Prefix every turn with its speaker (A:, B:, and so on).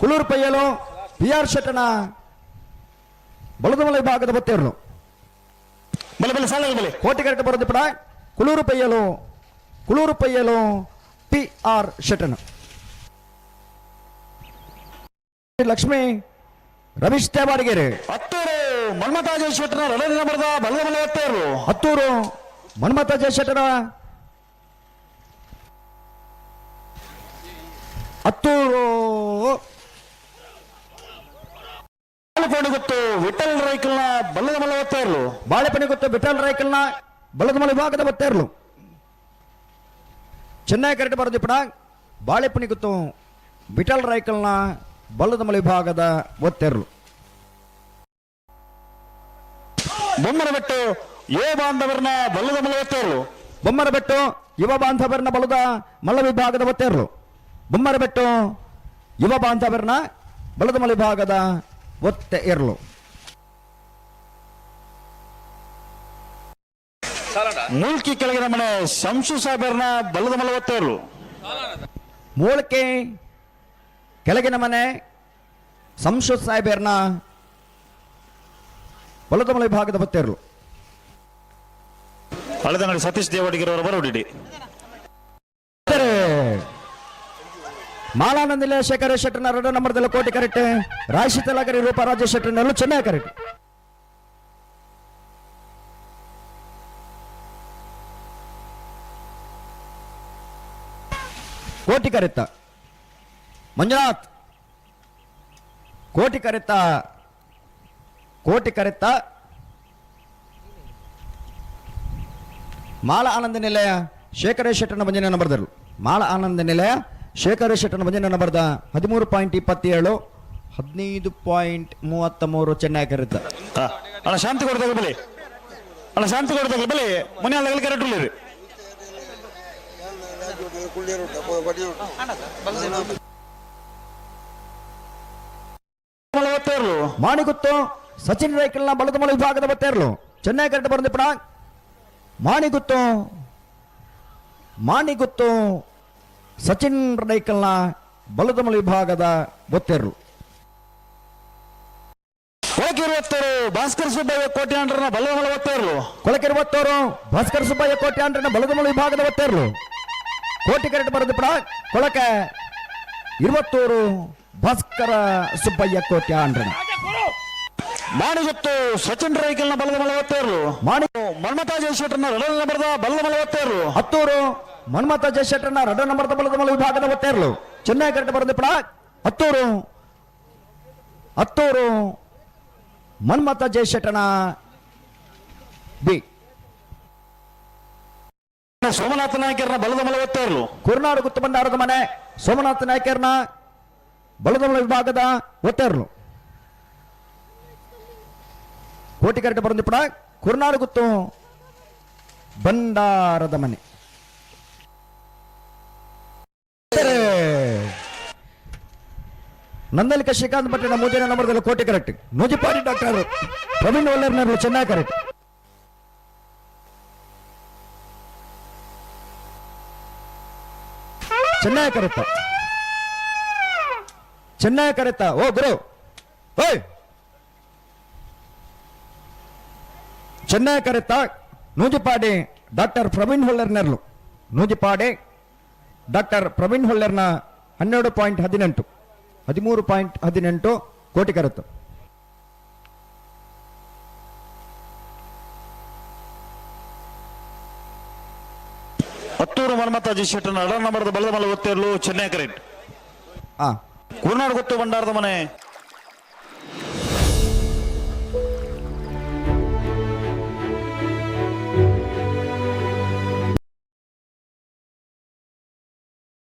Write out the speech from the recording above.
A: Kuluru ಪೈಯಲು P ಆರ್ ಶೆಟ್ಟನ ಬಲದಮಲ ವಿಭಾಗದ ಬತ್ತೇರ್ಲು.
B: ಬಲೆ ಬಲೆ ಸಾಲ ಬಲೆ.
A: ಕೋಟಿ ಕರೆಕ್ಟ್ ಬರೋದು ಪಡ ಕುಳೂರು ಪೈಯಲು, ಕುಳೂರು ಪೈಯಲು ಪಿ ಆರ್ ಶೆಟ್ಟನ. ಲಕ್ಷ್ಮಿ ರಮೇಶ್ ತೇವಾಡಿಗೆರೆ.
B: ಹತ್ತೂರು ಮನ್ಮಥಾಜಯ ಶೆಟ್ಟನ ಎರಡನೇ ನಂಬರ್ದ ಬಲದ ಮಲೆ ಒತ್ತೇರ್ಲು.
A: ಹತ್ತೂರು ಮನ್ಮಥ ಜಯಶೆಟ್ಟರ, ಹತ್ತೂರು.
B: ಗೊತ್ತು ವಿಠಲ್ ರೈಕಲ್ನ ಬಲ್ಲದ ಮಲೆ ಒತ್ತೇರ್ಲು.
A: ಬಾಳೆಪಣಿ ಗೊತ್ತು ವಿಠಲ್ ರೈಕಲ್ನ ಬಲದಮಲ ವಿಭಾಗದ ಬತ್ತೇರ್ಲು. ಚೆನ್ನೈ ಕರೆಕ್ಟ್ ಬರೋದಿಪ್ಪಣ ಬಾಳೆಪಣಿ ಗೊತ್ತು ವಿಠಲ್ ರೈಕಲ್ನ ಬಲ್ಲದಮಲ ವಿಭಾಗದ ಒತ್ತೆರ್ಲು.
B: ಬೊಮ್ಮನಬೆಟ್ಟು ಯುವ ಬಾಂಧವರನ್ನ ಬಲ್ಲದ ಮಲೆ ಒತ್ತೇರ್ಲು.
A: ಬೊಮ್ಮರಬೆಟ್ಟು ಯುವ ಬಾಂಧವರನ್ನ ಬಲದ ಮಲ್ಲ ವಿಭಾಗದ ಒತ್ತೇರ್ಲು. ಬೊಮ್ಮರಬೆಟ್ಟು ಯುವ ಬಾಂಧವರನ್ನ ಬಲದಮಲ ವಿಭಾಗದ ಒತ್ತೆ ಇರ್ಲು.
B: ಮೂಲ್ಕಿ ಕೆಳಗಿನ ಮನೆ ಶಂಸು ಸಾಹೇಬರ್ನ ಬಲ್ಲದ ಮಲೆ ಒತ್ತೇರ್ಲು.
A: ಮೂಳಕೆ ಕೆಳಗಿನ ಮನೆ ಸಂಶು ಸಾಹೇಬರ್ನ ಬಲದಮಲ ವಿಭಾಗದ ಬತ್ತೇರ್ಲು.
B: ಹಳೆದಂಗಡಿ ಸತೀಶ್ ದೇವಡಿಗೆರವರ ಬರೋಡಿಡಿ.
A: ಮಾಲಾನಂದಿಲೆ ಶೇಖರ ಶೆಟ್ಟರ್ನ ಎರಡು ನಂಬರ್ದಲ್ಲಿ ಕೋಟಿ ಕರೆಕ್ಟ್. ರಾಶಿ ತಲಗರಿ ರೂಪ ರಾಜೇಶ್ ಶೆಟ್ಟರ್ನಲ್ಲೂ ಚೆನ್ನಾಗಿ ಕರೆಕ್ಟ್. ಕೋಟಿ ಕರೆತ್ತ ಮಂಜುನಾಥ್, ಕೋಟಿ ಕರೆತ್ತ, ಕೋಟಿ ಕರೆತ್ತ. ಮಾಲ ಆನಂದ ನಿಲಯ ಶೇಖರ ಶೆಟ್ಟನ ಭಜನೆ ಬರೆದರು. ಮಾಲ ಆನಂದ ನಿಲಯ ಶೇಖರ ಶೆಟ್ಟನ ಭಜನೆ ಬರೆದ 13.27, 15.33 ಚೆನ್ನಾಗಿ ಕರೆತ್ತ.
B: ಅಣ್ಣ, ಶಾಂತಿ ಕೊಡ್ದಾಗ ಬಲಿ. ಅಣ್ಣ, ಶಾಂತಿ ಕೊಡ್ದಾಗ ಬಲಿ. ಮನೆ ಅಲ್ಲ ಕರೆಕ್ಟ್. ಒತ್ತೇರ್ಲು.
A: ಮಾಣಿಗುತ್ತು ಸಚಿನ್ ರೈಕಲ್ನ ಬಲದಮಲ ವಿಭಾಗದ ಬತ್ತೇರ್ಲು. ಚೆನ್ನೈ ಕರೆಕ್ಟ್ ಬಂದಿಪ್ಪಣ ಮಾಣಿಗುತ್ತು, ಮಾಣಿಗುತ್ತು ಸಚಿನ್ ರೈಕಲ್ನ ಬಲದಮಲ ವಿಭಾಗದ ಒತ್ತೇರ್ಲು.
B: ಕೊಳಕಿರುವತ್ತರು ಭಾಸ್ಕರ್ ಸುಬ್ಬಯ್ಯ ಕೋಟ್ಯಾಂಡ್ರನ ಬಲ್ಲದ ಮಲೆ ಒತ್ತೇರ್ಲು.
A: ಕೊಳಕಿರುವತ್ತೋರು ಭಾಸ್ಕರ್ ಸುಬ್ಬಯ್ಯ ಕೋಟ್ಯಾಂಡ್ರನ ಬಲದಮಲ ವಿಭಾಗದ ಒತ್ತೇರ್ಲು. ಕೋಟಿ ಕರೆಕ್ಟ್ ಬರೆದಿಪ್ಪಣ ಕೊಳಕೆ ಇರುವತ್ತೂರು ಭಾಸ್ಕರ ಸುಬ್ಬಯ್ಯ ಕೋಟ್ಯಾಂಡ್ರನ.
B: ಮಾಣಿಗುತ್ತು ಸಚಿನ್ ರೈಕಲ್ನ ಬಲದ ಮಲೆ ಒತ್ತೇರ್ಲು.
A: ಮಾಣಿ
B: ಮನ್ಮಥ ಜಯಶೆಟ್ಟರ್ನ ಎರಡನೇ ನಂಬರ್ದ ಬಲ್ಲದ ಮಲೆ ಒತ್ತೇರ್ಲು.
A: ಹತ್ತೂರು ಮನ್ಮಥ ಜಯಶೆಟ್ಟರ್ನ ಎರಡನೇ ನಂಬರ್ದ ಬಲದಮಲ ವಿಭಾಗದ ಒತ್ತೇರ್ಲು. ಚೆನ್ನೈ ಕರೆಕ್ಟ್ ಬರೆದಿಪ್ಪಣ ಹತ್ತೂರು, ಹತ್ತೂರು ಮನ್ಮಥ ಜಯಶೆಟ್ಟನ ಬಿ.
B: ಸೋಮನಾಥ ನಾಯಕರನ್ನ ಬಲದ ಮಲೆ ಒತ್ತೇರ್ಲು.
A: ಕುರುನಾಡು ಗುತ್ತು ಭಂಡಾರದ ಮನೆ ಸೋಮನಾಥ ನಾಯಕರ್ನ ಬಲದಮಲ ವಿಭಾಗದ ಒತ್ತೇರ್ಲು. ಕೋಟಿ ಕರೆಕ್ಟ್ ಬರೆದಿಪ್ಪಣ ಕುರುನಾಡು ಗುತ್ತು ಭಂಡಾರದ ಮನೆ. ನಂದಲಿಕ ಶ್ರೀಕಾಂತ್ ಭಟ್ಟನ ಮೂಜನ ನಂಬರ್ದಲ್ಲಿ ಕೋಟಿ ಕರೆಕ್ಟ್. ನೂಜಿಪಾಡಿ ಡಾಕ್ಟರ್ ಪ್ರವೀಣ್ ಒಲ್ಲೇರ್ನವರು ಚೆನ್ನಾಗಿ ಕರೆಕ್ಟ್. ಚೆನ್ನಾಗಿ ಕರೆಕ್ಟ್, ಚೆನ್ನಾಗಿ ಕರೆಕ್ತ. ಓ ಗುರು ಓಯ್, ಚೆನ್ನಾಗಿ ಕರೆತ ನೂಜಿಪಾಡಿ ಡಾಕ್ಟರ್ ಪ್ರವೀಣ್ ಹೊಲ್ಲೇರ್ನರ್ಲು. ನೂಜಿಪಾಡಿ ಡಾಕ್ಟರ್ ಪ್ರವೀಣ್ ಹೊಲ್ಲೇರ್ನ 12.18, 13.18 ಕೋಟಿ ಕರೆತು.
B: ಹತ್ತೂರು ಮನ್ಮಥ ಜಯಶೆಟ್ಟರ್ನ ಎರಡನೇ ನಂಬರ್ದ ಬಲದ ಮಲೆ ಒತ್ತೇರ್ಲು ಚೆನ್ನೈ ಕರೆಕ್ಟ್.
A: ಆ
B: ಕುರ್ನಾಡು ಗೊತ್ತು ಭಂಡಾರದ ಮನೆ.